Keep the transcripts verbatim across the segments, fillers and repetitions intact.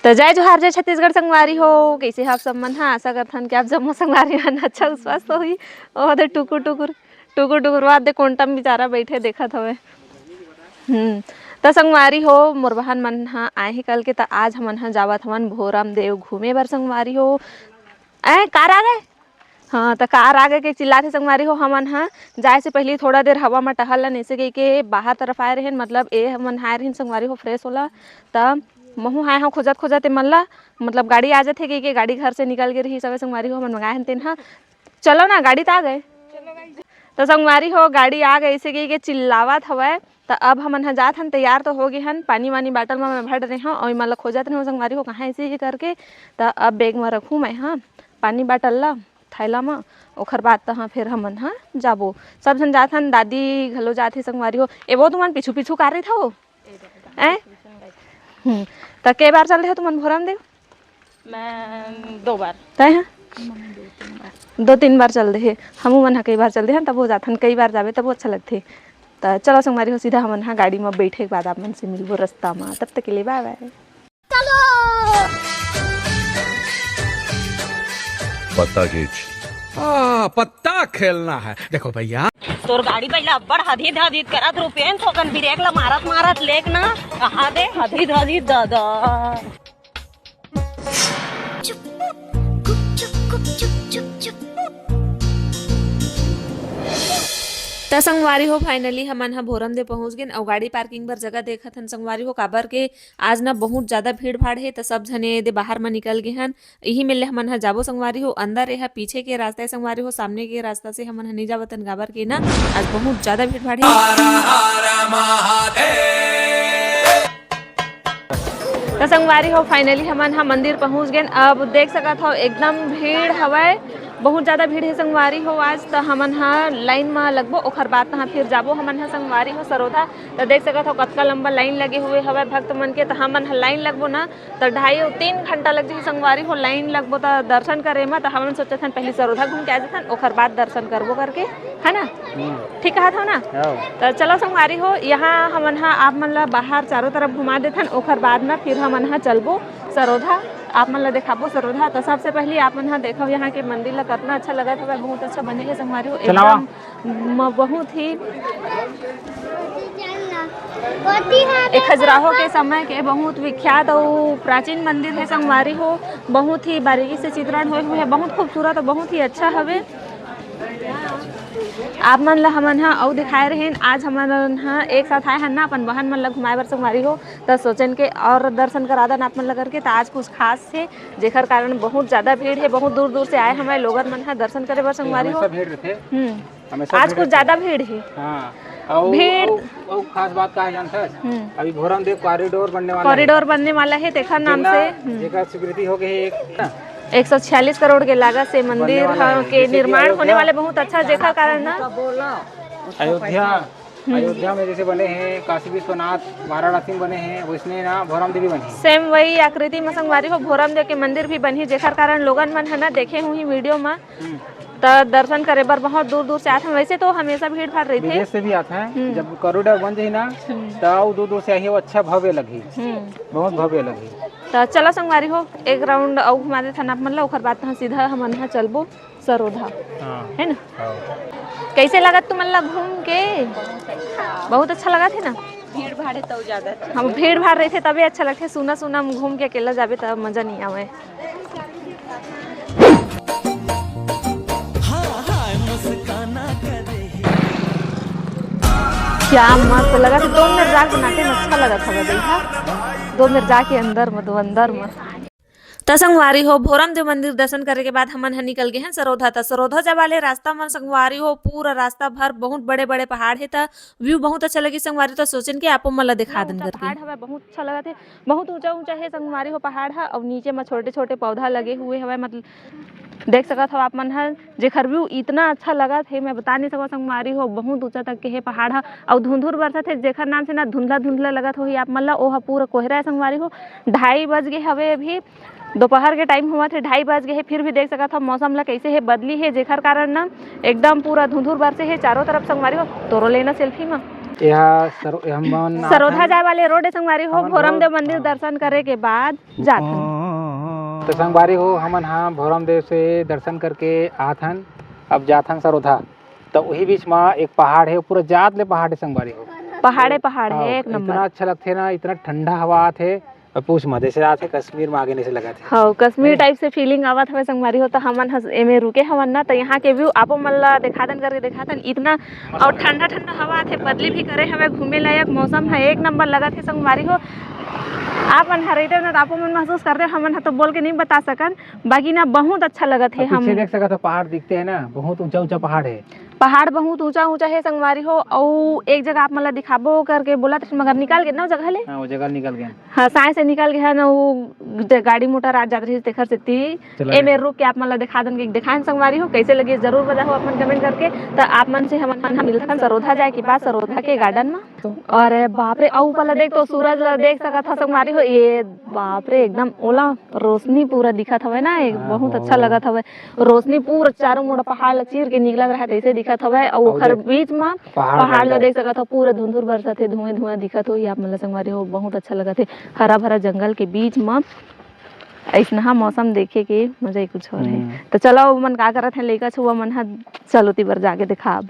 त जय जोहार, जय छत्तीसगढ़ संगवारी हो। कइसे ह आप सब मन ह? आशा करथन कि आप जम्मो संगवारी मन अच्छा स्वस्थ होही। ओह दे टुकुर टुकुर, टुकुर टुकुर, वा दे कोंटा म बिचारा बइठे देखत हवय। हम्म, त संगवारी हो, मोर बहन मन ह आए हे कल के, त आज हमन ह जावत हवन भोरम देव घूमे बर संगवारी हो। ए, कार आ गे? हाँ, त कार आ गे के चिल्लात हे संगवारी हो। हमन ह जाए से पहिली थोड़ा देर हवा म टहल लन, अइसे कहिके बाहर तरफ आए रहेन, मतलब ए हमन आए रहेन संगवारी हो fresh होला। त महू आए हव खोजत खोजत ए मन ला, मतलब गाड़ी आ जाथे कहिके, गाड़ी घर से निकल गे रहिस हवय संगवारी हो, हमन मंगाए हन तेन ह। चलो ना, गाड़ी त आ गे। त संगवारी हो, गाड़ी आ गे अइसे कहिके चिल्लावत हवय। त अब हमन ह जात हन, तैयार तो हो गे हन, पानी वानी बाटल म मैं भर रहे हव, अउ एमन ला खोजत रहे हव संगवारी हो, कहाँ अइसे ही करके। त अब bag म रखूँ मैं ह पानी बाटल ला थैला म, ओखर बाद तहाँ फिर हमन ह जाबो। सब झन जात हन, दादी घलो जात हे संगवारी हो। ए वो तुमन पीछू पीछू कार रहिथव? ए? हम्म। त के बार चल दे हो तुमन भोरम देव? मैं दो बार। तय ह? दो तीन बार चल दे हे। हमू मन ह कई बार चल दे हन, तब हो जाथन, कई बार जाबे तब वो अच्छा लगथे। त चलो संगवारी हो, सीधा हमन ह गाड़ी म बैठे के बाद आप मन से मिलबो रास्ता म। तब तक के लिए bye bye। चलो। पत्ता खींच। हाँ, पत्ता खेलना है। देखो भैया। तोर गाड़ी पहिला अब्बड़ हदीद हदीद करत रुपेन, थोकन ब्रेक ला मारत मारत लेक ना, कहाँ दे हदीद हदीद दादा। त संगवारी हो, finally हमन ह भोरम दे पहुंच गेन अउ गाड़ी parking बर जगह देखत हन संगवारी हो, काबर के आज न बहुत ज्यादा भीड़ भाड़ हे, त सब झने दे बाहर म निकल गे हन। इही मेर ले हमन ह जाबो संगवारी हो अंदर। एहा पीछे के रास्ता हे संगवारी हो, सामने के रास्ता से हमन ह नइ जावतन, काबर के न आज बहुत ज्यादा भीड़ भाड़ हे। त संगवारी हो, finally हमन ह मंदिर पहुंच गेन। अब देख सकत हव, एकदम भीड़ हवय, बहुत ज्यादा भीड़ हे संगवारी हो। आज त हमन ह line म लगबो, ओखर बाद तहाँ फिर जाबो हमन ह संगवारी हो सरोधा। त देख सकत हव, कतका लंबा line लगे हुए हवय भक्त मन के। त हमन ह line लगबो न, त ढाई अउ तीन घंटा लग जाही संगवारी हो। Line लगबो त दर्शन करे म, त हमन सोचत हन पहिली सरोधा घूम के आ जथन, ओखर बाद दर्शन करबो करके, है ना? हम्म। ठीक कहत हव ना? हव। त चलो संगवारी हो, यहाँ हमन ह आप मन ला बाहर चारों तरफ घुमा देथन, ओखर बाद म फिर हमन ह चलबो सरोधा, आप मन ला देखाबो सरोधा। त सबसे पहिली आप मन ह देखव यहाँ के मंदिर ला, कतना अच्छा लगत हवय, बहुत अच्छा बने हे संगवारी हो, चलावा। एकदम म-, बहुत ही ए खजुराहो के समय के बहुत विख्यात अउ प्राचीन मंदिर हे संगवारी हो। बहुत ही बारीकी से चित्रण होए हुए हे, बहुत खूबसूरत अउ बहुत ही अच्छा हवे। आप मन ल हमन ह अउ दिखाए रहेन, आज हमन ह एक साथ आए हन ना अपन बहन मन ल घुमाए बर संगवारी हो, त सोचेन के और दर्शन करा दन आप मन ल करके। त आज कुछ खास हे, जेकर कारण बहुत ज्यादा भीड़ हे, बहुत दूर दूर से आए हवय लोगन मन ह दर्शन करे बर संगवारी हो। हमेशा भीड़ रहिथे। हम्म। हमेशा आज भीड़ कुछ रहिथे। ज्यादा भीड़ हे। हाँ। अउ, भीड़। अउ, अउ खास बात का हे जानथस? हम्म। अभी भोरम देव corridor बनने वाला हे। Corridor बनने वाला हे, तेखर नाम जेला, से, हम्म। जेकर स्वीकृति हो गे हे एक, एक सौ छियालीस करोड़ के लागत से मंदिर बनने वाला ह, हे। के जैसे कि निर्माण होने अयोध्या, वाले बहुत अच्छा, जेकर कारण ना अयोध्या, हम्म। अयोध्या में जैसे बने हे, काशी विश्वनाथ, वाराणसी में बने हे, वैसने ना भोरम देवी बने हे। Same वही आकृति में संगवारी हो, भोरम देव के मंदिर भी बनही, जेकर कारण लोगन मन ह ना देखे हुई video में। हम्म। त दर्शन करे बर बहुत दूर दूर से आथे। वैसे तो हमेशा भीड़ भाड़ रहिथे। विदेश से भी आथे। हम्म। जब corridor बन जाही ना, हम्म। त अउ दूर दूर से आही, वो अच्छा भव्य लगही। हम्म। बहुत भव्य लगही। त चला संगवारी हो, एक round अउ घुमा देथन आप मन ला, ओकर बाद तहाँ सीधा हमन ह चलबो सरोधा। हाँ। है ना? हाँ। कैसे लगत तुमन ला घूम के? बहुत अच्छा लगत हे ना? भीड़ भाड़ हे तउ ज्यादा अच्छा। हम भीड़ भाड़ रहिथे तबे अच्छा लगथे, सुना सुना में घूम के अकेला जाबे त मजा नहीं आवे। क्या मस्त लगत हे, दो मिनट जाके नाचे में अच्छा लगत हवे भैया, दो मिनट जाके अंदर में, दो अंदर में। त संगवारी हो, भोरम देव मंदिर दर्शन करे के बाद हमन ह निकल गे हन सरोधा। त सरोधा जाए वाले रास्ता म संगवारी हो, पूरा रास्ता भर बहुत बड़े-बड़े पहाड़ हे, त view बहुत अच्छा लगी संगवारी। त सोचेन के आपो मन ल दिखा देन करके। पहाड़ हवय, बहुत अच्छा लगत हे, बहुत ऊंचा-ऊंचा हे संगवारी हो पहाड़ ह, अउ नीचे म छोटे-छोटे पौधा लगे हुए हवय, मतलब देख सकत हव आप मन ह, जेखर view इतना अच्छा लगत हे, मैं बता नहीं सकव संगवारी हो, बहुत ऊंचा तक के हे पहाड़ ह, अउ धुंधुर बरसत हे, जेखर नाम से ना धुंधला-धुंधला लगत होही आप मन ल, ओ ह पूरा कोहरा हे संगवारी हो। ढाई बज गे हवे अभी, दोपहर के time होवत हे, ढाई बज गे हे, फिर भी देख सकत हव मौसम ला कैसे हे, बदली हे, जेखर कारण ना एकदम पूरा धुंधुर बरसे हे चारों तरफ संगवारी हो। तोरो लेना selfie मा। एहा सरो-, हमन सरोधा आथन। जाए वाले रोड हे संगवारी हो, हमन भोरम भोर-, देव मंदिर हाँ। दर्शन करे के बाद जाथन। तो संगवारी हो, हमन हा भोरम देव से दर्शन करके आथन, अब जाथन सरोधा। तो वही बीच मा एक पहाड़ हे, पूरा जात ले पहाड़ हे संगवारी हो। पहाड़े पहाड़ हे, हाँ, एक नंबर। इतना अच्छा लगथे ना, इतना ठंडा हवा आथे। अब पूछ मत, जैसे आथे कश्मीर में आगे नहीं से लगा थे। हाँ, कश्मीर नहीं। Type से feeling आवत हवे संगवारी हो, तो हमन हस एमे रुके हवन ना, तो यहाँ के view आपो मन ला देखा दन करके देखा दन, इतना और ठंडा ठंडा हवा आथे, बदली भी करे हवे, घूमे लायक मौसम है, एक नंबर लगत हे संगवारी हो। आप मन हर रहिते ना, तो आपो मन महसूस करते, हमन ह तो बोल के नहीं बता सकन, बाकी ना बहुत अच्छा लगत हे। अब पीछे हम देख सकत हो, पहाड़ दिखते हैं ना, बहुत ऊंचा ऊंचा पहाड़ है। पहाड़ बहुत ऊंचा ऊंचा हे संगवारी हो, अउ एक जगह आप मन ला दिखाबो करके बोलत रहिस, मगर निकल गे ना वो जगह ले। हाँ, वो जगह निकल गए। हाँ, साय से निकल गे हे ना, वो ज-, गाड़ी मोटर आ जात रहिस, तेखर सेती चला एमे गया। रुक के आप मन ला दिखा दन के दिखाएन संगवारी हो, कैसे लगे जरूर बताओ आप मन comment करके। तो आप मन से हमन ह मिलथन सरोधा जाए के बाद सरोधा के garden में। अरे बाप रे, अउ ऊपर ला देख तो सूरज ला देख सकत ह संगवारी हो, ये बाप रे, एकदम ओला रोशनी पूरा दिखत हवे ना, एक हाँ, बहुत अच्छा बहुत। लगत हवे। रोशनी पूरा चारों मुड़ा पहाड़ ला चीर के निकलत रहे, तैसे दिखत हवे। अउ अउ ओखर देख, बीच म पहाड़ पहाड़ ला जंगल। देख सकत हो, पूरा धुंधुर बरसत हे, धुएं धुएं दिखत हो। ये आप मन ला संगवारी हो, बहुत अच्छा लगत हे, हरा भरा जंगल के बीच म अइसनहा मौसम देखे के मजा ही कुछ और हे। हम्म। तो चलो, वो मन का करत हे, लइका छुआ मन ह, चलो ती बर जाके देखाब।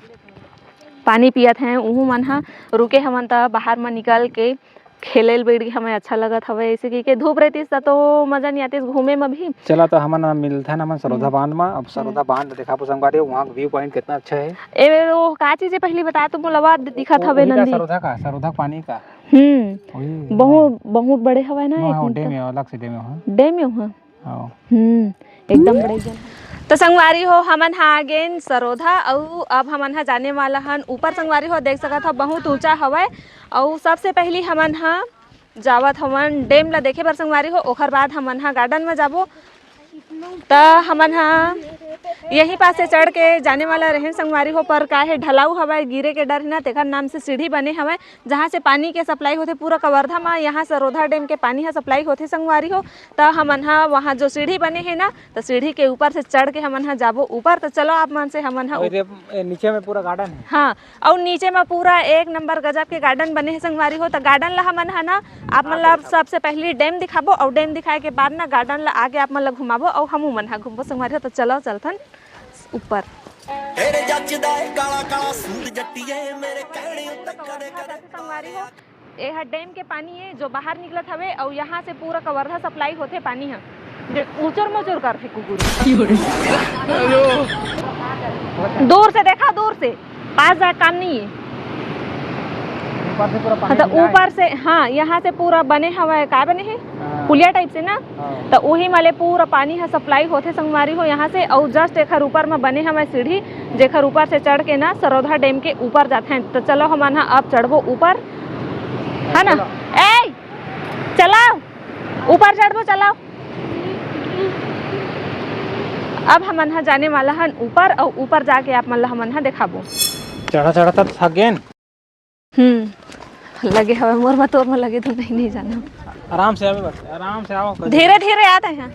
पानी पियत हे, उहू मन ह रुके हमन त बाहर म निकल के खेले ल बैठ गे हमें, अच्छा लगत हवे। ऐसे कि के धूप रहतिस त तो मजा नहीं आतिस घूमे म भी। चला तो हमन मिलथन, हमन सरोधा हम्म। बांध म। अब सरोधा हम्म। बांध देखाबो संगवारी, वहाँ के view point कितना अच्छा है। ए, वो का चीज है पहली बता तो मोला, वा दिखत वो, हवे वही का नंदी। सरोधा का, सरोधा पानी का। हम्म। वही। बहुत, बहुत बड़े हवे ना, हाँ, एक वो तो। Dam है, अलग से dam है वहाँ। Dam है वहाँ। हाँ। हम्म, एकदम बड़े जन। तो संगवारी हो, हमन हा आ गेन सरोधा, अउ अब हमन हा जाने वाला हन ऊपर। संगवारी हो, देख सकत हो, बहुत ऊंचा हवय। अउ सबसे पहली हमन हा जावत हवन dam ला देखे बर संगवारी हो, ओखर बाद हमन हा garden में जाबो। त हमन हा यही पास से चढ़ के जाने वाला रहेन संगवारी हो, पर का हे, ढलाऊ हवय, गिरे के डर हे ना, तेखर नाम से सीढ़ी बने हवय। जहाँ से पानी के supply होथे पूरा कवर्धा म, यहाँ सरोधा dam के पानी ह supply होथे संगवारी हो। त हमन ह वहाँ जो सीढ़ी बने हे ना, त सीढ़ी के ऊपर से चढ़ के हमन ह जाबो ऊपर। त चलो आप मन से हमन ह अउ ऊप- ये, ये नीचे में पूरा garden है। हाँ, अउ नीचे में पूरा एक नंबर गजब के garden बने हे संगवारी हो। त garden ला हमन ह ना आप मन ला सबसे पहली dam दिखाबो अउ dam दिखाए के बाद ना garden ला आगे आप मन ला घुमाबो अउ हमू मन ह घूमबो संगवारी हो। त चलो चलथन ऊपर। तेरे जचदा है काला काला सूट जट्टिए, मेरे कहने उत्ते कदे कदे संगवारी हो। ए ह dam के पानी ए जो बाहर निकलत हवे अउ यहाँ से पूरा कवर्धा supply होथे पानी ह। जे उचुर मुचुर करथे कुकुर। दूर से देखा, दूर से, पास जाए काम नहीं है। ऊपर से पूरा पानी हाँ, तो गिरा है। ऊपर से, हाँ, यहाँ से पूरा बने हवय, का बने है? हाँ। पुलिया type से ना? हाँ। त उही म ले पूरा पानी ह supply होथे संगवारी हो यहाँ से, अउ just एखर ऊपर म बने हवय सीढ़ी, जेखर ऊपर से चढ़ के ना सरोधा dam के ऊपर जाथे। त चलो हमन ह अब चढ़बो ऊपर, है ना? चलो। ए, चलाओ, ऊपर चढ़बो, चलाओ। अब हमन ह जाने वाला हन ऊपर, अउ ऊपर जाके आप मन ल हमन ह देखाबो। चढ़ा चढ़ा त थक गेन। हम्म, लगे हवे मोर म, तोर म लगे तो नहीं, नहीं जाना। आराम से आवे बस, आराम से आओ। धीरे धीरे आत हे।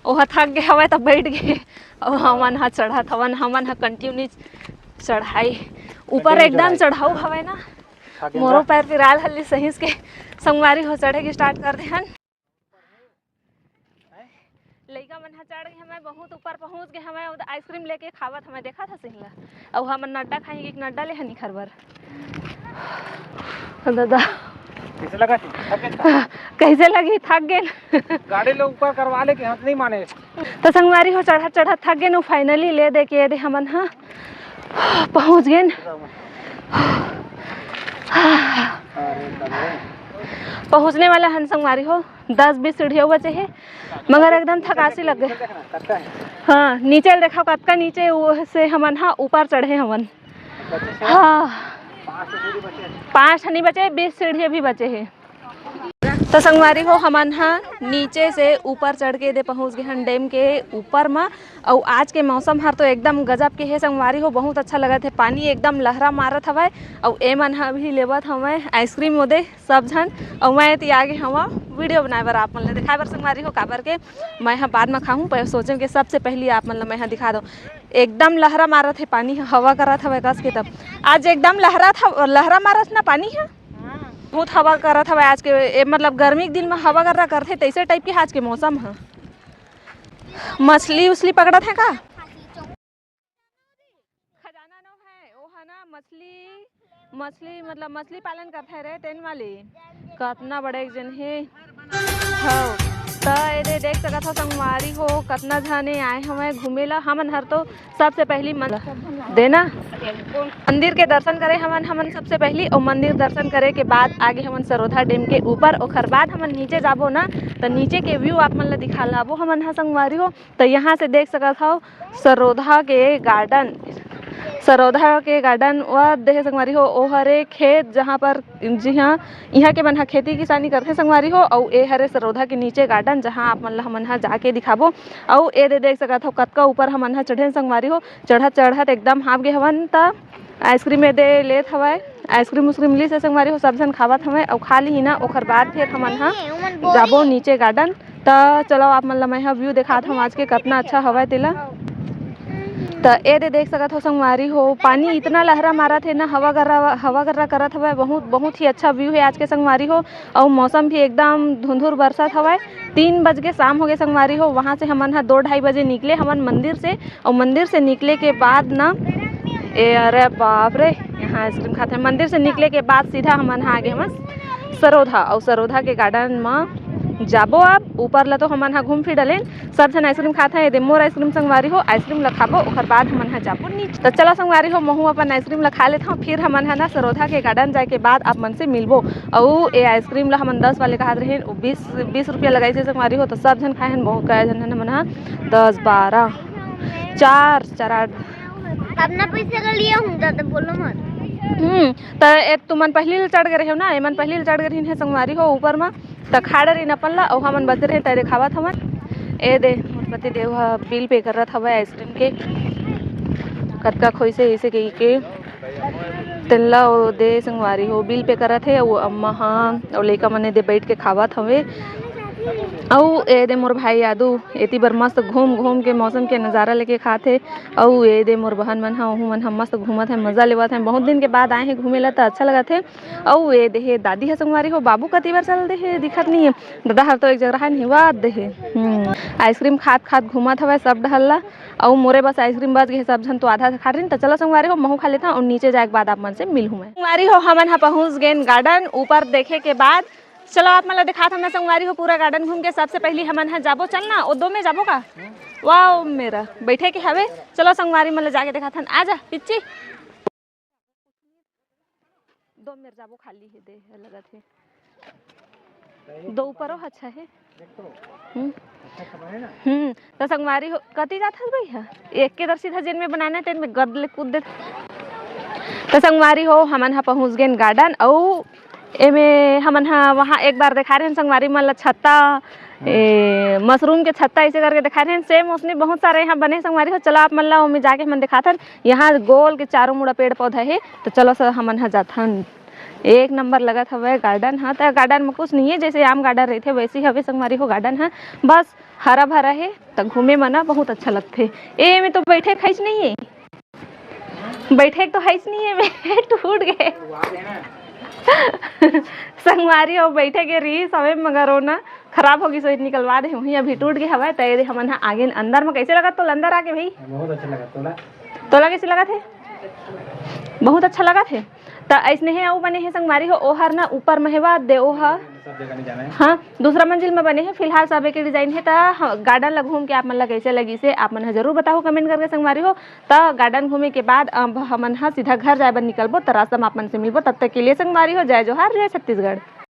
ओह थक गे हवय त बैठ गे। अउ हमन ह चढ़त हवन, हमन ह continue चढ़ाई ऊपर continue एकदम चढ़ाई। चढ़ाऊ हवय ना। थक गे मोरो जा। पैर पिराल हल्ली सहिस के संगवारी हो चढ़े के start कर दे हन। लइका मन ह चढ़ गे हवय, बहुत ऊपर पहुंच गे हवय, अउ ice cream लेके खावत हवय, देखत हस इनला। अउ हमन नड्डा खाही कि नड्डा ले हन इखर बर। ददा। कैसे लगा? थक गेन का? कैसे लगी? थक गेन। गाड़ी ले ऊपर करवा ले कि हाथ नहीं माने। त संगवारी हो, चढ़त चढ़त थक गेन, finally ले दे के दे हमन ह पहुंच गेन। अरे तगड़े। पहुंचने वाला हन संगवारी हो। दस बीस सीढ़ी अउ बचे हे, मगर एकदम थकासी लग गे। नीचे ल देखा ना, कतका हे? हाँ, नीचे ल देखा कतका नीचे, वो से हमन हा ऊपर चढ़े हवन। बचे हे? हाँ। पाँच ठो सीढ़ी बचे हे। पाँच ठो नहीं बचे, बीस सीढ़ी अभी बचे हे। तो संगवारी हो, हमन हा नीचे से ऊपर चढ़ के दे पहुंच गे हन dam के ऊपर मा। अउ आज के मौसम हर तो एकदम गजब के हे संगवारी हो, बहुत अच्छा लगत हे। पानी एकदम लहरा मारत हवय, अउ ए मन हा अभी लेवत हवय ice cream ओदे। सब झन, अउ मैं एती आगे हवा video बनाए बर, आप मन ल दिखाए बर संगवारी हो, काबर के मैं ह बाद म खाहूं, पर सोचें के सबसे पहली आप मन ल मैं ह दिखा दो। एकदम लहरा मारत हे पानी ह, हवा करत हवय कस के। तब आज एकदम लहरा था, लहरा मारत ना पानी ह। हाँ। बहुत हवा करत हवय आज के, ए, मतलब गर्मी के दिन में हवा गर्रा करथे, तैसे टाइप के आज के मौसम ह। मछली उछली पकड़त हे का? खजाना नो है, ओ है ना मछली, मछली मतलब मछली पालन करथे रे, तेन वाली। कतना बड़े एक जन हे। हव, त एदे देख सकत हो संगवारी हो, कतना झने आए हवय घूमे ला। हमन हर तो सबसे पहली मन-, देना, मंदिर के दर्शन करे हमन, हमन सबसे पहली, और मंदिर दर्शन करे के बाद आगे हमन सरोधा डैम के ऊपर, ओखर बाद हमन नीचे जाबो ना, त नीचे के व्यू आप मन ला दिखा लाबो हमन ह संगवारी हो। त यहाँ से देख सकत हव सरोधा के गार्डन, सरोधा के गार्डन व देखे संगवारी हो, ओ हरे खेत जहाँ पर, जी हाँ, इहाँ के मन ह खेती किसानी करथे संगवारी हो। अउ ए हरे सरोधा के नीचे गार्डन, जहाँ आप मन ला हमन ह जाके दिखाबो। अउ ए दे देख सकत हव कतका ऊपर हमन ह चढ़ेन संगवारी हो, चढ़त चढ़त एकदम हांफ गे हवन। त आइसक्रीम ए दे लेत हवय, आइसक्रीम उसक्रीम ली से संगवारी हो, सब झन खावत हवय अउ खा ली ना, ओखर बाद फिर हमन ह जाबो नीचे गार्डन। त चलो आप मन ल मैं ह व्यू देखात हव आज के, कतना अच्छा हवय तेला। त ए दे देख सकत हो संगवारी हो, पानी इतना लहरा मारत हे ना, हवा गर्रा, हवा गर्रा करत हवय। बहुत, बहुत ही अच्छा व्यू हे आज के संगवारी हो। अउ मौसम भी एकदम धुंधुर बरसत हवय। तीन बज के शाम हो गए संगवारी हो। वहाँ से हमन ह दो ढाई बजे निकले हमन मंदिर से, अउ मंदिर से निकले के बाद ना, ए अरे बाप रे, यहाँ आइसक्रीम खाते हैं। मंदिर से निकले के बाद सीधा हमन ह आगे हमन सरोधा, अउ सरोधा के गार्डन म जाबो। अब ऊपर ला तो हमन ह घूम फिर डलेन, सब झन आइसक्रीम खात हे। एदे मोर आइसक्रीम संगवारी हो, आइसक्रीम ला खाबो, ओकर बाद हमन ह जाबो नीचे। त चला संगवारी हो, महू अपन आइसक्रीम ला खा लेत हव, फिर हमन ह ना सरोधा के गार्डन जाए के बाद आप मन से मिलबो। अउ ए आइसक्रीम ला हमन दस वाले कहत रहेन, वो बीस, बीस रुपया लगाइस हे संगवारी हो, त सब झन खाए हन, बहुत कया झन हमन ह दस, बारह, चार, चार, आठ। अपना पैसा का लिया हूँ, ज्यादा बोलो मत। हम्म, त ए तुमन पहिली ले चढ़ गे रहेव ना, एमन पहिली ले चढ़ गे रहिन हे संगवारी हो ऊपर म, त खाड़े रहिन अपन ला, अउ हमन बचे रहे, तय देखावत हमन। ए दे, मोर पति देव ह बिल पे करत हवय आइसक्रीम के, कतका खोइसे, अइसे कहिके। तेन ला ओ दे संगवारी हो, बिल पे करत हे, अउ अम्मा ह, अउ लइका मन ए दे बइठ के खावत हवे। अउ ए दे मोर भाई यादू, एती बर मस्त घूम घूम के मौसम के नजारा लेके खात हे। अउ ए दे मोर बहन मन ह, ओहू मन ह मस्त घूमत हे, मजा लेवत हे। बहुत दिन के बाद आए हे घूमे ला, त अच्छा लगत हे। अउ ए दे हे दादी ह संगवारी हो, बाबू कति बर चल दे हे, दिखत नहीं हे। दादा हर तो एक जगह रहे, निवाद दे हे। हम्म, आइसक्रीम खात खात घूमत हवय सब डहर ला। अउ मोरे बस आइसक्रीम बच गे हे, सब झन तो आधा खा रहिन। त चलो संगवारी हो, महू खा लेथव अउ नीचे जाए के बाद आप मन से मिलहूँ मैं। संगवारी हो, हमन ह पहुँच गेन गार्डन ऊपर देखे के बाद। चलो आप मन ला दिखात हन ना संगवारी हो, पूरा गार्डन घूम के। सबसे पहली हमन ह जाबो, चल ना, ओ दो में जाबो का? वाओ, मेरा बैठे के हवे। चलो संगवारी मन ला जाके दिखात हन, आ जा पिच्ची। दो मेर जाबो, खाली हे दे, लगत हे। दो ऊपरो अच्छा हे। हम्म। हम्म, त संगवारी हो, कति जात हस भैया? एक के दर सीधा जेन में बनाना हे, तेन में गद ले कूद देत। त संगवारी हो, हमन ह पहुँच गेन गार्डन, अउ एमे हमन ह वहाँ एक बार देखा रहे हन संगवारी मन ला छत्ता, ए, मशरूम के छत्ता ऐसे करके देखा रहे हन। सेम उसने बहुत सारे यहाँ बने संगवारी हो। चलो आप मन ला ओमे जाके हमन दिखाथन। यहाँ गोल के चारों मुड़ा पेड़ पौधा हे, त चलो स-, हमन ह जाथन। एक नंबर लगत हवय गार्डन ह। त गार्डन म कुछ नहीं हे, जैसे आम गार्डन रहिथे वैसे ही हवे संगवारी हो गार्डन ह, बस हरा भरा हे, त घूमे म ना बहुत अच्छा लगथे। ए में तो बैठे खाइच नहीं हे, बैठे तो हइच नहीं हे, में टूट गए। संगवारी हो, बैठे के रहिस हवे मगर ओ ना खराब हो गिस, निकलवा दे हूँ, अभी टूट गए हवय। त ये दे हमन ह आगे अंदर म। कैसे लगत तोला अंदर आके भाई? बहुत अच्छा लगा तोला। तोला कैसे लगत हे? बहुत अच्छा लगत हे। त अइसने हे, अउ बने हे संगवारी हो, ओहर ना ऊपर म हे वा दे, ओह सब जगह नहीं जाना है। हाँ, दूसरा मंजिल म बने हे। फिलहाल सब एक डिजाइन हे। त ह-, गार्डन ला घूम के आप मन ला कैसे लगिस हे, आप मन ह जरूर बताहू कमेंट करके संगवारी हो। त गार्डन घूमे के बाद अब हमन ह सीधा घर जाए बर निकलबो, त रास्ता म आप मन से मिलबो। तब तक के लिए संगवारी हो, जय जोहार, जय छत्तीसगढ़।